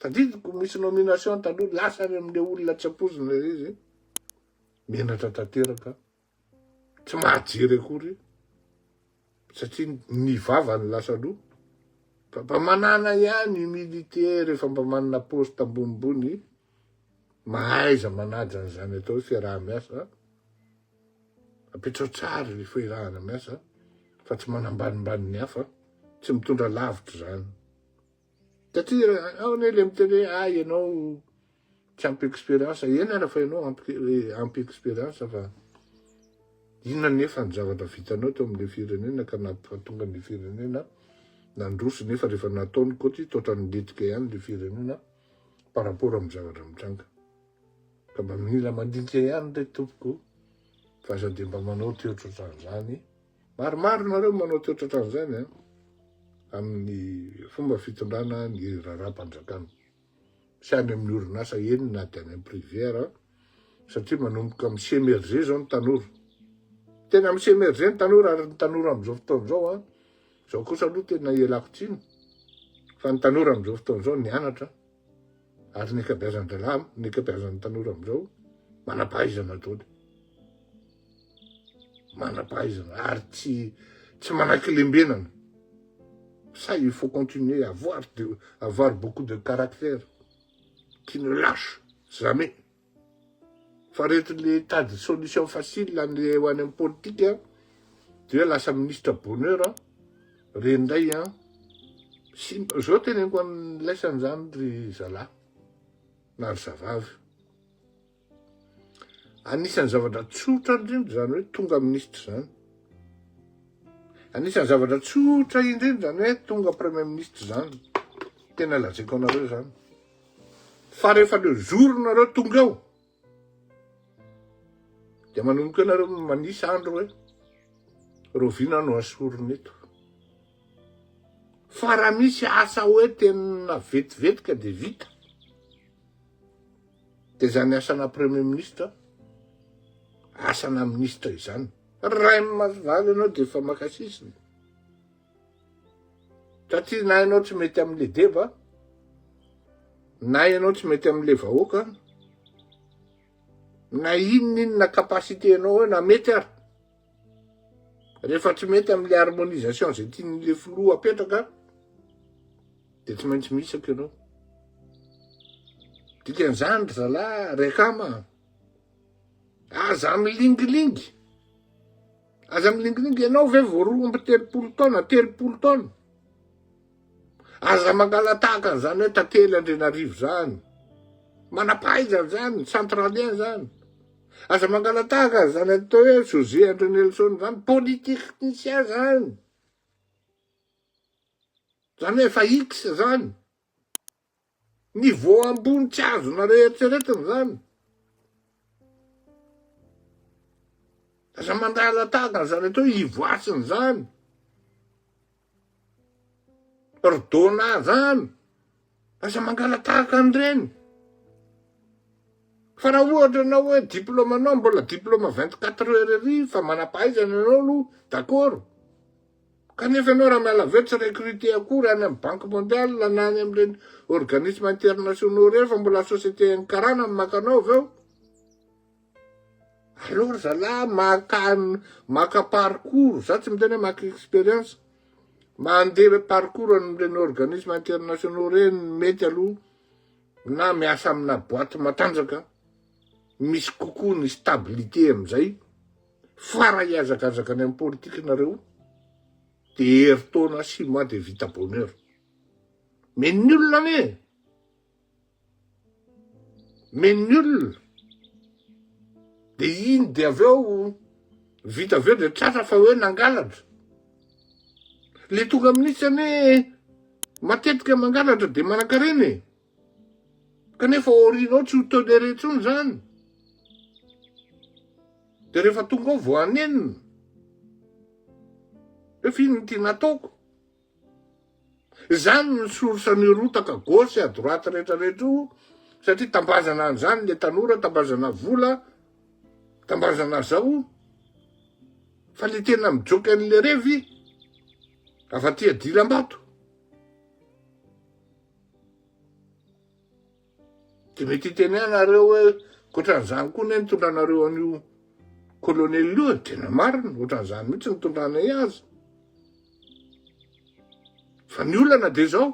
Tadidiko misy nomination taloha lasa any amle olona tsy ampoizina le izy. Menatra tanteraka. Tsy mahajery akory satria ny vavany lasa aloha. Fa mba manana ihany humilité rehefa mba manana poste ambonimbony. Mahaiza manaja an'izany atao hoe fiaraha-miasa. Apetrao tsara ny fiarahana miasa fa tsy manambanimbany ny hafa, tsy mitondra lavitra izany. Satria ao anie le miteny hoe ah ianao tsy ampy expérience, eny ara fa ianao ampy ampy expérience fa inona nefa ny zavatra vitanao teo amin'le firenena ka nampatonga ny firenena nandroso nefa rehefa natao ny kaoty toa nilentika ihany le firenena par rapport amin'ny zavatra mitranga. Ka mba mila mandinika ihany re tompoko fa aza dia mba manao toetra ohatran'izany. Maromaro nareo manao toetra ohatran'izany an, amin'ny fomba fitondrana ny raharaham-panjakana. Sy any amin'ny orinasa eny na dia any amin'ny privé ara, satria manomboka mi-s'emerger zao ny tanora. Tena mi-s'emerger ny tanora ary ny tanora amin'izao fotoana izao an, izao kosa aloha tena ialako tsiny, fa ny tanora amin'izao fotoana izao nianatra, Ary ny ankabeazan-drahalahy, ny ankabeazan'ny tanora amin'izao, manam-pahaizana daholo. Manam-pahaizana ary tsy tsy manaiky lembenana. Ça, il faut continuer à avoir, de, avoir beaucoup de caractère qui ne lâche jamais. Fa reto le tady solution facile any ho any amin'ny politika de hoe lasa ministre bonheur an, reny ndray an, simba, zao teneniko an'laisany zany ry zalahy na ry zavavy, anisan'ny zavatra tsotra indrindra zany hoe tonga ministre zany, anisan'ny zavatra tsotra indrindra zany hoe tonga premier ministre zany, tena lazaiko anareo zany. Fa rehefa le jour nareo tonga eo dia manomboka eo nareo manisa andro hoe rahoviana no asorina eto. Fa raha misy asa hoe tena vetivetika dia vita. Dia izany asana premier ministre, asana ministre izany. Ray masovaly ianao dia efa maka sisiny. Satria na ianao tsy mety amin'le deba, na ianao tsy mety amin'le vahoaka, na inona inona capacité anao eo na mety ary, rehefa tsy mety amin'le harmonisation zay tian'le filoha apetraka, de tsy maintsy mihisaka ianao. Dikan'izany ry zalahy, ry akama, aza milingilingy. Aza milingilingy ianao ve vao 32 taona, 30 taona? Aza mangalatahaka an'izany hoe Tantely Andrianarivo zany. Manam-pahaizana zany, centralien zany. Aza mangalatahaka an'izany atao hoe José Andrianelson zany, polytechnicien zany. Zany hoe efa X zany. Niveau ambony tsy azonareo eritreretina zany. Aza mandala tahaka an'izany atao hoe ivoasina zany. Ry Dona zany. Aza mangala tahaka an'ireny. Fa raha ohatra ianao hoe diplôme anao mbola diplôme 24 heures ery fa manam-pahaizana ianao aloha, d'accord. Kanefa ianao raha miala avy eo tsy recruter akory any amin'ny banque mondiale na any amin'ireny organismes internationaux ireny fa mbola société an'ny karana no maka anao avy eo. Aleo ry zalahy maka maka parcours, za tsy miteny hoe maka expérience, mandeha parcours amin'ireny organismes internationaux ireny mety aloha na miasa amina boîte matanjaka misy kokoa ny stabilité amin'izay. Fa raha hihazakazaka any amin'ny politique nareo de herintaona six mois de vita bonheur. Mais ny olona anie mais ny olona de iny de avy eo vita avy eo de tratra fa hoe nangalatra. Le tonga amin'itsy anie matetika mangalatra de manankarena e. Kanefa aoriana ao tsy ho toléré intsony izany. Dia rehefa tonga ao vao hanenina. Hoe fa inona ity nataoko? Izany ny source ny rotaka gauche à droite rehetra rehetra io satria tambazana an'izany le tanora, tambazana vola, tambazana zao. Fa le tena mijoky an'le revy avy aty adilambato. De mety hiteny ahy nareo hoe ohatran'izany koa ne nitondranareo an'io colonel io e, tena marina, ohatran'izany mihitsy nitondranay azy. Fa ny olana de zao,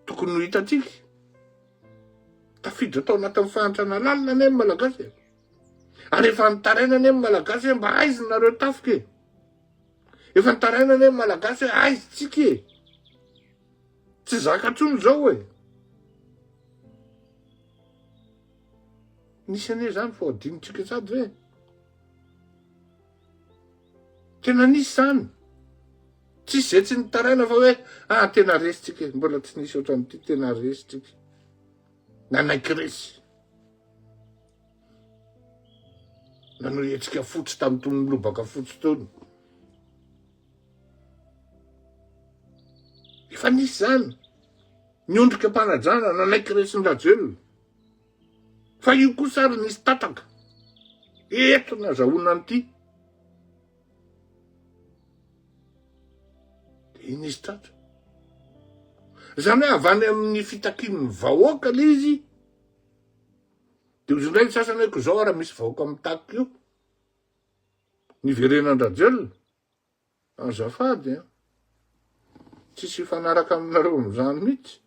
tokony ho hitantsika, tafiditra tao anatin'ny fahantrana lalina anie ny Malagasy e. Ary efa nitaraina anie ny Malagasy hoe mba aiza nareo tafika e. Efa nitaraina anie ny Malagasy hoe aiza tsika e. Tsy zaka intsony izao e. Nisy anie izany fa adinontsika sady ve? Tena nisy izany. Tsisy izay tsy nitaraina fa hoe ah tena resy tsika e. Mbola tsy nisy ohatran'ity tena resy tsika. Nanaiky resy. Nanao hetsika fotsy tamin'itony lobaka fotsy itony. Efa nisy izany. Niondrika am-panajana, nanaiky resin-dRajoelina. Fa io kosa ary nisy tataka. Eto no azahoana an'ity. Dia iny izy tratra. Izany hoe avy any amin'ny fitakian'ny vahoaka ilay izy. Dia hozy indray ny sasany hoe ko izao ara misy vahoaka mitaky io. Niverenan-dRajoelina. Azafady an! Tsisy hifanaraka aminareo amin'izany mihitsy.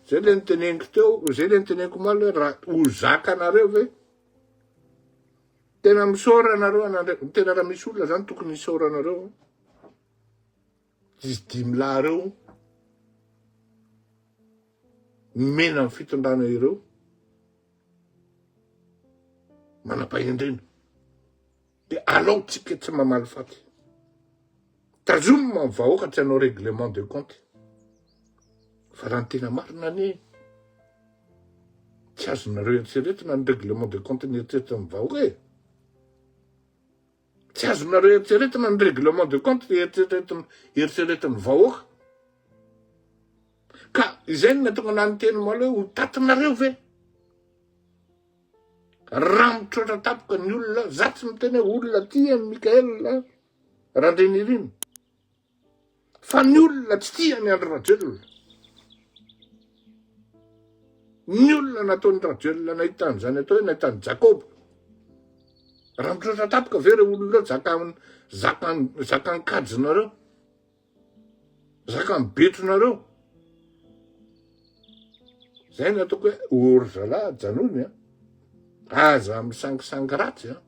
Zay le niteneniko teo, zay le niteneniko omaly hoe raha ho zakanareo ve? Tena misaora anareo anandre, tena raha misy olona zany tokony hisaora anareo. Izy dimy lahy ireo nomena ny fitondrana ireo manam-pahendrena. De alao tsika tsy mamaly faty. Tazomina ny vahoaka tsy hanao règlement de compte. Fa raha ny tena marina anie, tsy azonareo eritreretina ny règlement de compte ny eritreretin'ny vahoaka e. Tsy azonareo eritreretina ny règlement de compte ny eritreretin'ny vahoaka. Ka izay no nahatonga anah niteny omaly hoe ho tatinareo ve? Raha mitroatra tampoka ny olona, za tsy miteny hoe olona tia an'i Mickaël Randrianirina, fa ny olona tsy tia an'i Andry Rajoelina. Ny olona nataon'i Rajoelina nahita an'izany atao hoe nahita an'i Jacob. Raha mitroatra tampoka ve ireo olona ireo zakan zakan zakan-kajinareo? Zaka mibetronareo. Zay no ataoko hoe ory zalahy ajanony a. Aza misangisangy ratsy a.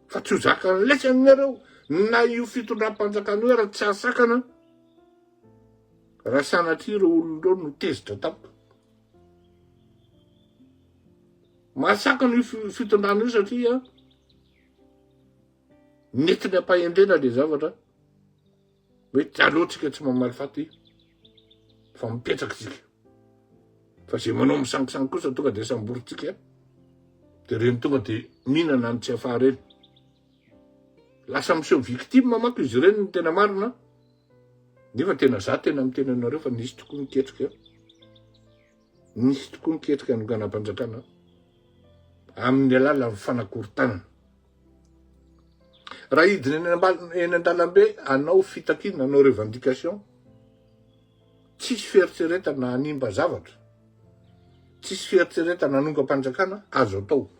Fa tsy ho zakan'ny lesany nareo na io fitondram-panjakana io ary tsy hahasakana raha sanatria ireo olona ireo no tezitra tampoka. Mahasakana io fitondrana io satria Nentiny am-pahendrena le zavatra hoe tsy aleo tsika tsy mamaly faty fa mipetraka tsika. Fa zay manao misangisangy kosa tonga de samborintsika de reny tonga de mihinana ny Tsiafahy reny. Lasa miseho victime manko izy ireny ny tena marina nefa tena za tena miteny anareo fa nisy tokoa ny ketrika. Nisy tokoa ny ketrika hanonganam-panjakana amin'ny alalan'ny fanakorontanana. Raha hidina eny ambal- eny an-dalambe hanao fitakiana, hanao revendication, tsisy fieritreretana hanimba zavatra, tsisy fieritreretana hanongam-panjakana, azo atao.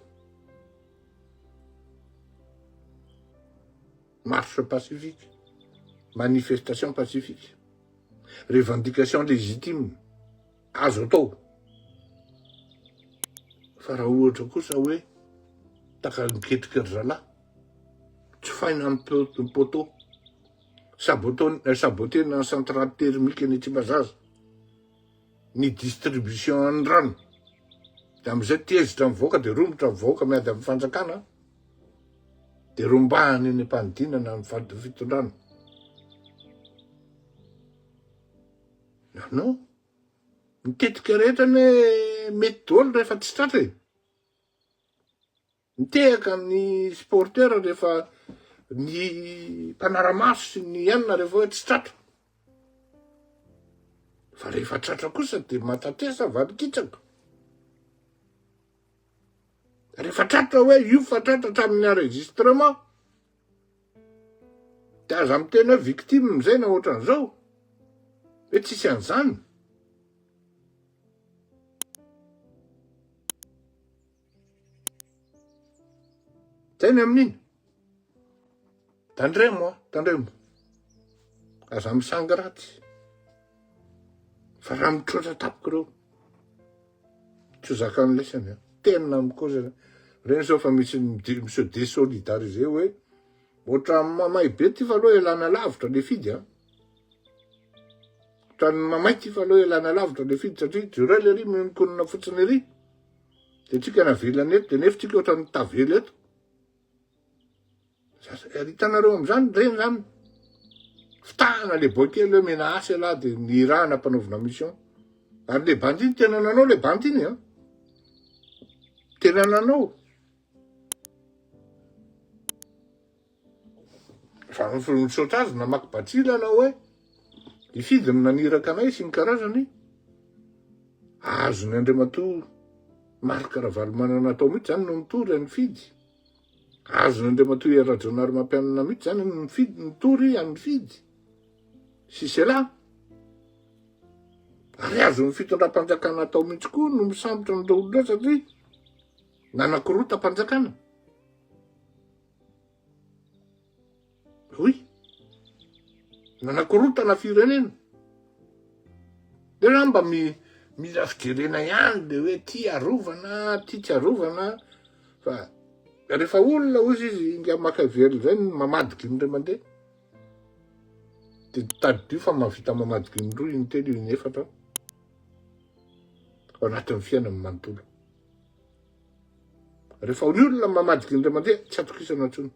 Marche pacifique, manifestation pacifique, revendication légitime. Azo atao. Fa raha ohatra kosa hoe takan'ny ketrika ry zalahy, tsofaina amin'ny poteau, saboter-na ny centrale thermique eny Tsimbazaza, ny distribution an'ny rano, dia amin'izay tezitra ny vahoaka dia romotra ny vahoaka miady amin'ny fanjakana, dia rombahana eny am-panidinana ny fitondrana. Non non. Ny tetika rehetra anie mety daholo rehefa tsy tratra e. Mitehaka ny sporteur rehefa ny mpanara-maso sy ny anona rehefa hoe tsy tratra. Fa rehefa tratra kosa dia matatesa valikitsaka. Rehefa tratra hoe io fa tratra hatramin'ny enregistrement. De aza miteny hoe victime zay na ohatran'izao. Hoe tsisy an'izany. Zay ny amin'iny. Tandremo a, tandremo. Aza misangy ratsy. Fa raha mitroatra tampoka ireo, tsy ho zakan'ny lesany a. Tena mikoza. Reny zao fa misy mi-se désolidariser hoe ohatran'ny mamay be ty fa aloha elana lavitra le fidy a. Ohatran'ny mamay ty fa aloha elana lavitra le fidy satria jereo le ry mihonkonona fotsiny ery. De tsika navelany eto de nefa tsika ohatran'ny tavela eto. Ary hitanareo amizany reny zany fitahana le boy kely hoe mena asy ialahy de nirahana ampanaovina mission. Ary le bandy iny tena nanao le bandy iny an. Tena nanao. Fa misaotra azy namaky batsila anao hoe hifidy ny naniraka anay sy ny karazany. Azony Andriamatoa Marc Ravalomanana atao mihitsy zany no mitory an'i Fidy. Azony Andriamatoa Hery Rajaonarimampianina mihitsy zany no mifidy mitory an'i Fidy sy sela. Ary azon'ny fitondram-panjakana atao mihitsy koa no misambotra an'ireo olona ireo satria nanakorotam-panjakana. Oui. Nanakorontana firenena. Reo zany mba mi, mila fijerena ihany le hoe ty arovana, ty tsy arovana. Fa rehefa olona ozy izy inga Machiavelli zay ny mamadiky ny ray mandeha. De tadidio fa mahavita mamadiky ny roa, in-telo, in-efatra ao anatin'ny fiainany manontolo. Rehefa ny olona mamadiky ny ray mandeha, tsy atokisana intsony.